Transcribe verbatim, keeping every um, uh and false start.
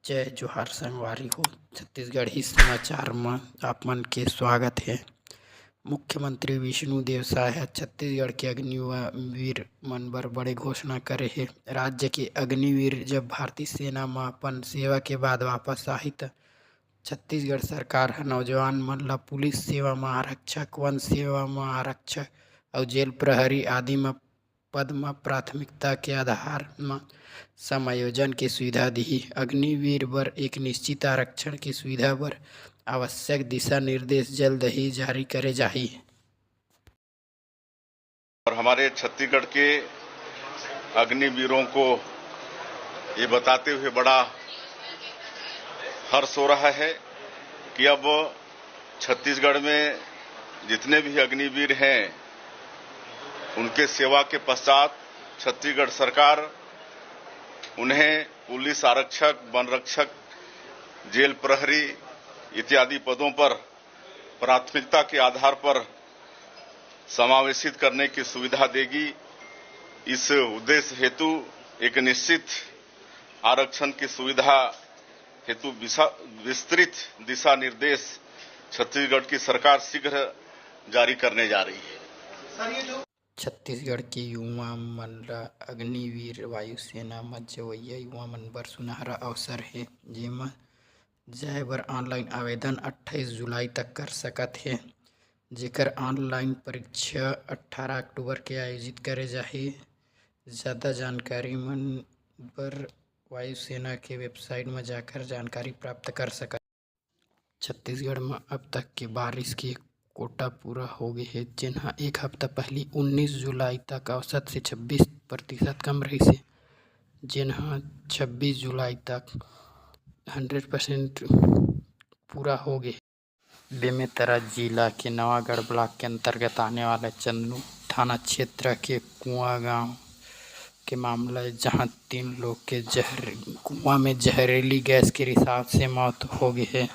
जय जोहार संगवारी हो, छत्तीसगढ़ी समाचार म आप मन के स्वागत हे। मुख्यमंत्री विष्णु देव साय ह छत्तीसगढ़ के अग्निवीर मन बर बड़े घोषणा करे हे। राज्य के अग्निवीर जब भारतीय सेना म अपन सेवा के बाद वापस आही, त छत्तीसगढ़ सरकार ह नौजवान मन ल पुलिस सेवा म आरक्षक, वन सेवा म आरक्षक अउ जेल प्रहरी आदि म पद म प्राथमिकता के आधार म समायोजन के सुविधा दिही। अग्निवीर बर एक निश्चित आरक्षण के सुविधा बर आवश्यक दिशा निर्देश जल्द ही जारी करे जाही। और हमारे छत्तीसगढ़ के अग्निवीरों को ये बताते हुए बड़ा हर्ष हो रहा है कि अब छत्तीसगढ़ में जितने भी अग्निवीर हैं, उनके सेवा के पश्चात छत्तीसगढ़ सरकार उन्हें पुलिस आरक्षक, वन रक्षक, जेल प्रहरी इत्यादि पदों पर प्राथमिकता के आधार पर समावेशित करने की सुविधा देगी। इस उद्देश्य हेतु एक निश्चित आरक्षण की सुविधा हेतु विसा-, विस्तृत दिशा निर्देश छत्तीसगढ़ की सरकार शीघ्र जारी करने जा रही है। छत्तीसगढ़ के युवा मन ल अग्निवीर वायुसेना म जवइया युवा मन बर सुनहरा अवसर हे, जेमा जाए बर ऑनलाइन आवेदन अट्ठाईस जुलाई तक कर सकत हे, जेकर ऑनलाइन परीक्षा अट्ठारह अक्टूबर के आयोजित करे जाही। ज़्यादा जानकारी मन बर वायुसेना के वेबसाइट म जाकर जानकारी प्राप्त कर सकत। छत्तीसगढ़ म अब तक के बारिश के कोटा पूरा हो गे हे, जेन ह एक हफ्ता पहिली उन्नीस जुलाई तक औसत से छब्बीस प्रतिशत कम रहिस हे, जेन ह छब्बीस जुलाई तक हंड्रेड परसेंट पूरा हो गे हे। बेमेतरा जिला के नवागढ़ ब्लॉक के अंतर्गत आने वाला चंदनू थाना क्षेत्र के कुआं गांव के मामला हे, जहां तीन लोग के जहर, कुआं में जहरीली गैस के रिसाव से मौत हो गे हे।